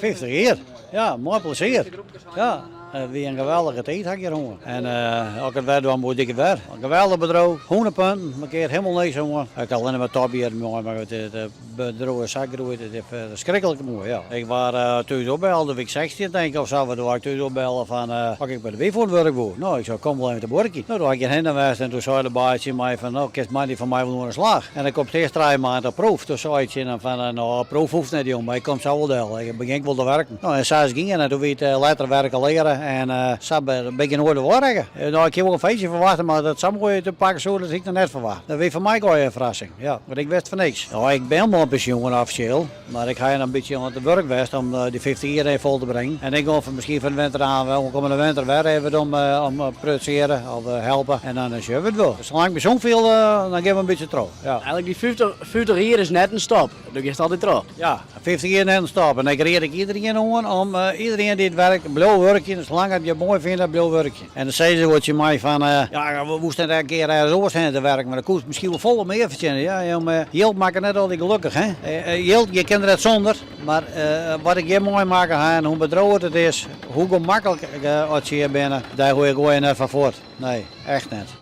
50 jier, ja, moai plezier. Ja, it wie in geweldige tiid ha ik hjir hân. En as ik it wer dwaan woe, die ik it wer. In geweldich bedriuw, 100 punten, mankeart hielendal niks oan. Ik ha allinne mar topjierren mei, mar it bedriuw is sa groeid, it is ferskriklik moai. Ja. Ik waard thús opbelle, doe wie ik 16 tink ik of sa, doe waard ik thús opbelle fan of ik by de WIFO oan it wurk woe. No, ik sei kom wol even te buorkjen. No, doe ha ik hjir hinne west en doe sei de baas tsjin my fan no, kinst moandei fan my wol oan de slach. En dan komst earst 3 maand op proef. Doe sei ik tsjin him fan no, proef hoecht net jong, mar ik kom sa wol del. Ik begjin wol te werken. No, en sa is it gien en doe wie it letter werken leren en sa bin ik noait wer rekke. No, ik hie wol in feestje ferwachte, mar dat it sa moai útpakke soe, dat hie ik noch net ferwachte. Dat wie foar my ek al in ferrassing, ja, want ik wist fan niks. No, ik bin al mei pensjoen offisjeel, mar ik ha noch in bytsje oan it wurk west om dy 50 jier even fol te bringen. En ik gean foar miskien fan de winter oan, oankommende winter wer even om produsearje of helpe en dan sjogge we it wol. Salang't ik my sûn fiel, dan gean we in bytsje troch, ja. Eigenlik dy 50 jier is net in stop, do giest altyd troch. Ja, 50 jier net in stop. En ik ried ek iederien oan om iederien dy't werkt, bliuw wurkjen. Salang't it je moai fine, bliuw wurkjen. En dan sizze se wol tsjin my fan, ja, woest net in kear ergens oars hinne te werken, mar dan koest miskien wol folle mear fertsjinje. Ja, jong, jild makket net altyd gelokkich, hè. Jild, je kinne der net sûnder, mar wat ik hjir meimakke ha en hoe bedriuw it is, hoe gemaklik oft se hjir binne, dêr goai ik net foar fuort. Nee, echt net.